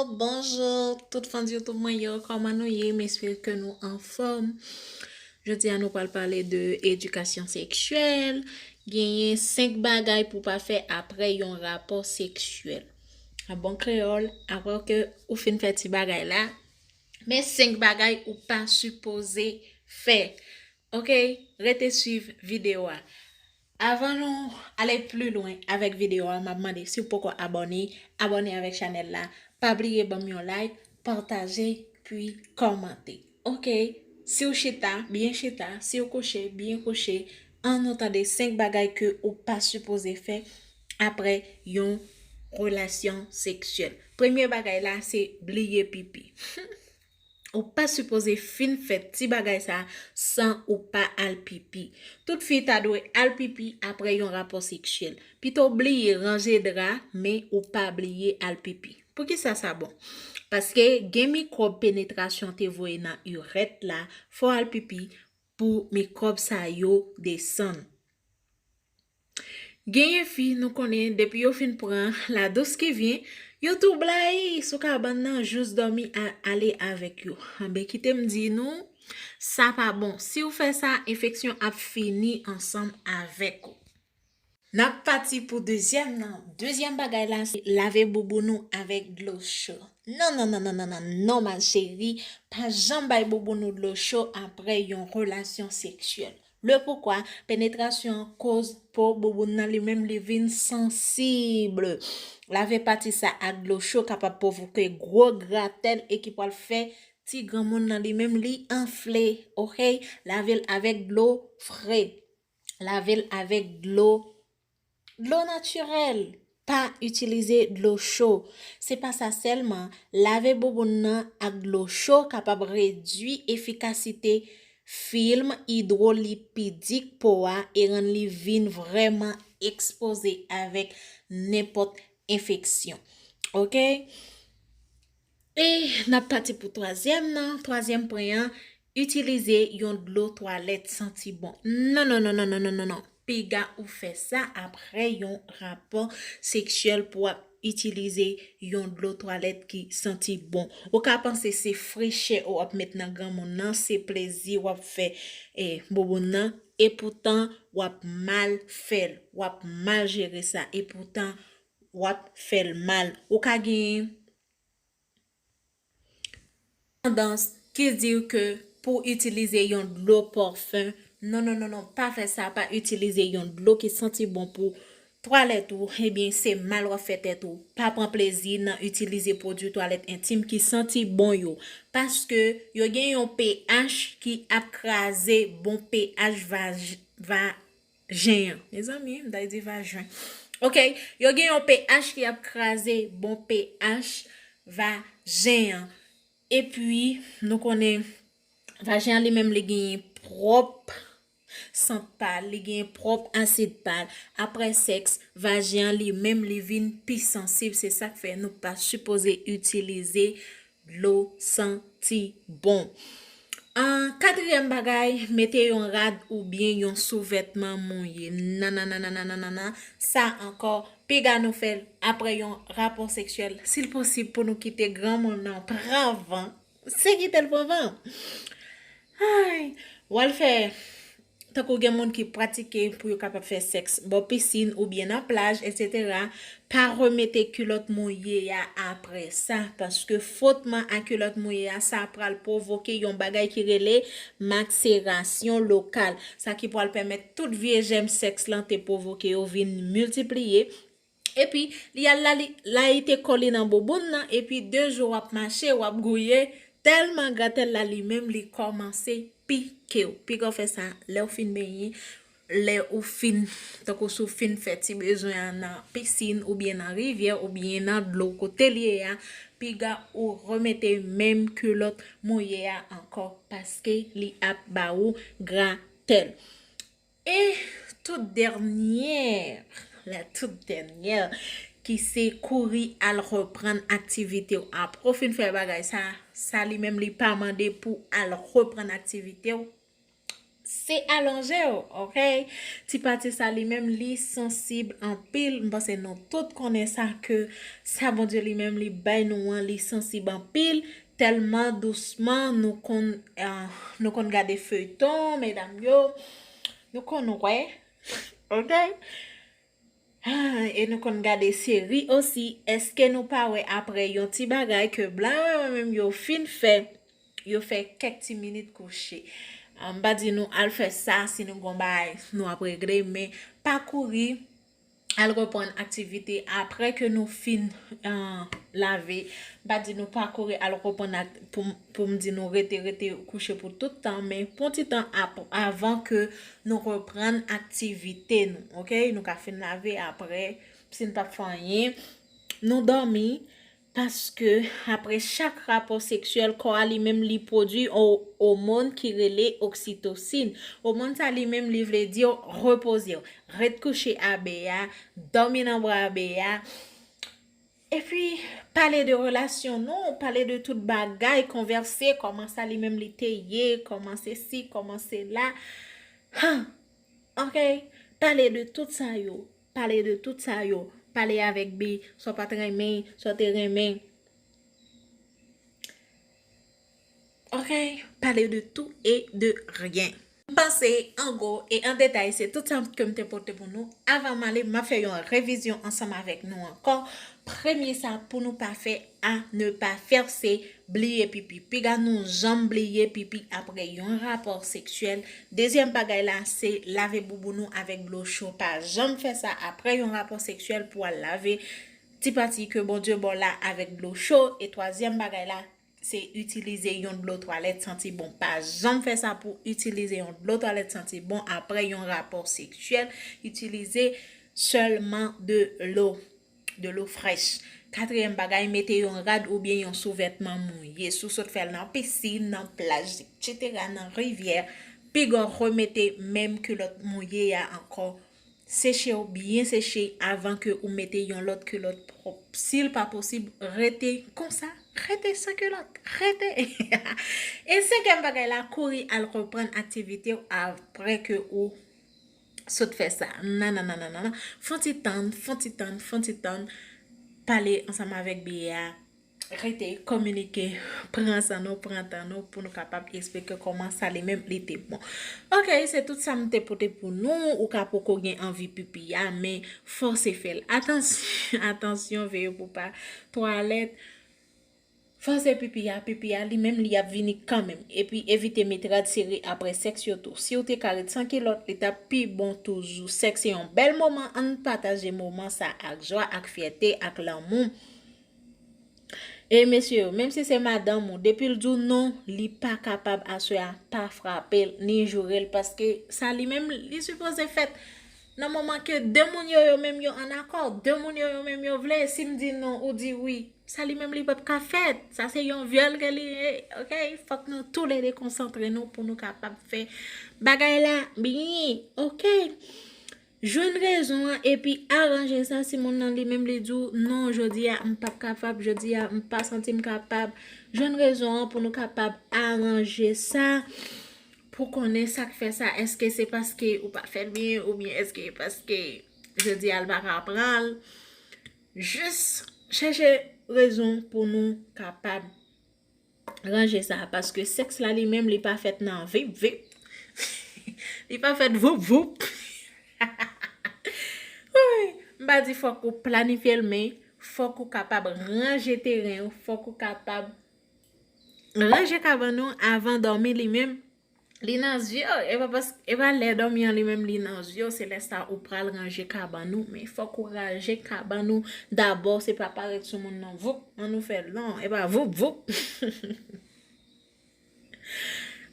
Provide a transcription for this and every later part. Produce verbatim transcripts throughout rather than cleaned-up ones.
Bonjou tout fans YouTube mwen yo, kòman nou ye? M espere ke nou anfòm. Jodi a nou pral pale de edikasyon seksyèl. Genyen senk bagay pou pa fè apre yon rapò seksyèl. An bon kreyòl, apre ke ou fin fè ti bagay la, men senk bagay ou pa sipoze fè. Ok, rete swiv videyo a. Avan nou ale pli lwen avèk videyo a, m ap mande si w poko abòne, abòne avèk chanèl la. Pa bliye ban m yon like, pataje, pi kòmante. Ok, si w chita, byen chita. Si w kouche, byen kouche. An nou tande senk bagay ke ou pa sipoze fè apre yon relasyon seksyèl. Premye bagay la, se bliye pipi. Ou pa sipoze fin fè ti bagay sa san ou pa al pipi. Tout fi ta dwe al pipi apre yon rapò seksyèl. Pito bliye ranje dra, men ou pa bliye al pipi. Poukisa sa bon? Paske gen mikwòb penetrasyon te voye nan irèt la, fò al pipi pou mikwòb sa yo desann. Genyen fi nou konnen depi yo fin pran la dous ki vyen, yo tou blayi sou kabann nan jous dòmi a ale avèk yo. Anben kite m di nou, sa pa bon. Si w fè sa, enfeksyon ap fini ansanm avèk ou. N ap pati pou dezyèm nan. Dezyèm bagay la, se lave bouboun ou avèk dlo cho. Non, non, non, non, non, non, non, ma chérie, pa janm bay bouboun ou dlo cho apre yon relasyon seksyèl. Le poukwa, penetrasyon an koz po bouboun nan li menm li vin sansib. Lave pati sa ak dlo cho kapab pwovoke gwo gratèl e ki pral fè ti granmoun nan li menm li anfle, ok? Lave l avèk dlo fre. Lave l avèk dlo, dlo natirèl. Pa itilize dlo cho. Se pa sa sèlman, lave bouboun nan ak dlo cho kapab redui efikasite film idwolipidik po a e rann li vin vrèman ekspoze avèk nenpòt enfeksyon. Ok? E n ap pati pou twazyèm nan. Twazyèm pwen an, itilize yon dlo twalèt santi bon. Non, non, non, non, non, non, non, non. Piga ou fè sa apre yon rapò seksyèl pou w ap itilize yon dlo twalèt ki santi bon. Ou ka panse se frechè w ap met nan granmoun nan, se plezi w ap fè, eh, bouboun nan, epoutan w ap mal fè l, w ap mal jere sa, epoutan w ap fè l mal. Ou ka gen tandans ki di ke pou itilize yon dlo pòfen. Non, non, non, non, pa fè sa, pa itilize yon dlo ki santi bon pou twalèt ou, ebyen, se mal w ap fè tèt ou. Pa pran plezi nan itilize pwodui twalèt entim ki santi bon yo. Paske yo gen yon pH ki ap kraze bon pH vaj-, va-, jen an. Mezanmi, m ta di vajen. Ok, yo gen yon pH ki ap kraze bon pH vajen an. Epi, nou konnen vajen an li menm li genyen pwòp sant pa l, li genyen pwòp asid pa l. Apre sèks, vajen an li menm li vin pi sansib. Se sa k fè nou pa sipoze itilize dlo santi bon. An, katriyèm bagay, mete yon rad oubyen yon souvètman mouye. Nanananananana, nananana. Sa ankò, piga nou fè l apre yon rapò seksyèl. Si l posib pou nou kite granmoun nan pran van, se kite l pran van. Ay, w al fè, tankou gen moun ki pratike pou yo kapab fè sèks bò pisin oubyen nan plaj, etsetera, pa remete kilòt mouye a apre sa, paske fwotman a kilòt mouye a, sa pral pwovoke yon bagay ki rele makserasyon lokal, sa ki pral pèmèt tout vye jèm sèks lan te pwovoke yo vin miltipliye. Epi, li al la, li layite kò li nan bouboun nan, epi de jou w ap mache, w ap gouye, tèlman gratèl la li menm li kòmanse pike w. Piga w fè sa lè w fin benyen, lè ou fin, tankou si w fin fè ti bezwen an nan pisin oubyen nan rivyè oubyen nan dlo kote l ye a, piga ou remete menm kilòt mouye a ankò, paske li ap ba ou gratèl. E tout dènyè, la tout dènyè, ki se kouri al reprann aktivite w. Apre w fin fè bagay sa, sa li menm li pa mande pou al reprann aktivite w. Se alonje w, ok? Ti pati sa li menm li sansib anpil. M panse nou tout konnen sa, ke sa Bondye li menm li bay nou an, li sansib anpil. Tèlman dousman nou konn, ah, nou konn gade feyton, medam yo. Nou konn wè, ok? Ah, e nou konn gade seri osi. Èske nou pa wè, apre yon ti bagay ke blan yo menm yo fin fè, yo fè kèk ti minit kouche? Ah, m pa di nou al fè sa, si nou gon bagay nou ap regle, men pa kouri al reprann aktivite apre ke nou fin, ah, lave. M pa di nou pa kouri al reprann ak-, pou, pou m di nou rete, rete kouche pou tout tan, men pran ti tan ap-, avan ke nou reprann aktivite nou, ok? Nou ka fin lave apre, si n p ap fè anyen. Nou dòmi, paske apre chak rapò seksyèl, kò a li menm li pwodui o-, omòn ki rele oksitosin. Omòn sa li menm li vle di w repoze w, ret kouche a bè a, dòmi nan bra bè a. Epi, pale de relasyon nou, pale de tout bagay, konvèse kòman sa li menm li te ye, kòman se si, kòman se la. Han, ok? Pale de tout sa yo. Pale de tout sa yo. Pale avèk B, sa w pa t renmen, sa w te renmen. Ok? Pale de tout e de ryen. M panse, an gwo e an detay, se tout sa ke m te pote pou nou. Avan m ale, m ap fè yon revizyon ansanm avèk nou ankò. Premye sa pou nou pa fè, à ne pas faire, se bliye pipi. Piga nou janm bliye pipi apre yon rapò seksyèl. Dezyèm bagay la, se lave bouboun ou avèk dlo cho. Pa janm fè sa apre yon rapò seksyèl pou al lave ti pati ke Bondye ba w la avèk dlo cho. E twazyèm bagay la, se itilize yon dlo twalèt santi bon. Pa janm fè sa pou itilize yon dlo twalèt santi bon apre yon rapò seksyèl. Itilize sèlman de lo, de lo frèch. Katriyèm bagay, mete yon rad oubyen yon souvètman mouye. Si w sot fè l nan pisin, nan plaj, etsetera, nan rivyè, piga w remete menm kilòt mouye a ankò. Seche w byen seche avan ke ou mete yon lòt kilòt pwòp. Si l pa posib, rete konsa. Rete san kilòt. Rete. E senkyèm bagay la, kouri al reprann aktivite w apre ke ou sot fè sa. Nananananana. Fè yon ti tann, fè yon ti tann, fè yon ti tann. Pale ansanm avèk biyè a. Rete, kominike, pran san nou, pran tan nou pou nou kapab eksplike kòman sa li menm li te bon. Ok, se tout sa m te pote pou nou. Ou ka poko gen anvi pipi a, men fòse fè l. Atansyon, atansyon, veye pou pa twalèt. Fòse pipi a, pipi a li menm li ap vini kanmenm. Epi evite met rad sere apre sèks yo tou. Si w te ka ret san kilòt, li t ap pi bon toujou. Sèks se yon bèl moman, ann pataje moman sa ak jwa, ak fyète, ak lanmou. E mesye yo, menm si se madanm ou, depi l di w non, li pa kapab aswè a, pa frape l, ni joure l, paske sa li menm, li sipoze fèt nan moman ke de moun yo, yo menm yo ann akò, de moun yo, yo menm yo vle. Si m di non, ou di wi, sa li menm li p ap ka fèt. Sa se yon vyòl ke li ye, ok? Fòk nou toulede konsantre nou pou nou kapab fè bagay la byen, ok? Jwenn rezon an epi aranje sa. Si moun nan li menm li di w, non, jodi a m p ap kapab, jodi a m pa santi m kapab. Jwenn rezon an pou nou kapab aranje sa, pou konnen sa k fè sa. Èske se paske ou pa fè l byen, oubyen èske paske jodi a l pa ka pran l? Jis chèche rezon pou nou kapab ranje sa, paske sèks la li menm li pa fèt nan vip vip. Li pa fèt voup voup. Woy, m pa di fòk ou planifye l, men fòk ou kapab ranje teren w, fòk ou kapab ranje kabann ou avan dòmi li menm. Li nan zye w, e pa pas-, e pa lè dòmi an li menm li nan zye w, se lè sa ou pral ranje kabann ou, men fòk ou ranje kabann ou dabò, se pa parèt sou moun nan voup, ann nou fè l non, e pa voup voup.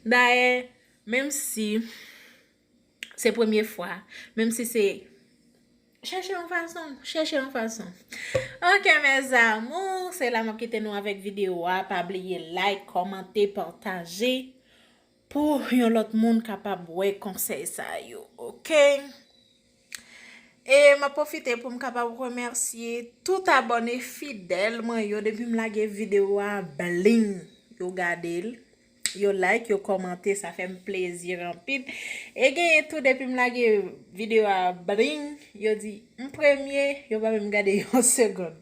Dayè, menm si se premye fwa, menm si se, chèche yon fason, chèche yon fason. Ok, mes amours, se la m ap kite nou avèk videyo a. Pa bliye like, kòmante, pataje pou yon lòt moun kapab wè konsèy sa yo, ok? E m ap pwofite pou m kapab remèsye tout abòne fidèl mwen yo. Depi m lage videyo a, bling, yo gade l. Yo like, yo kòmante, sa fè m plezi anpil. E genyen tou, depi m lage videyo a, bling, yo di m premye, yo pa menm gade yon segonn.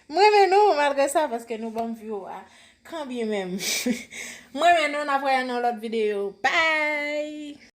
M renmen nou, malgre sa, paske nou ban m view a. Kanbyen menm. M renmen nou, n ap wè nan lòt videyo. Bye!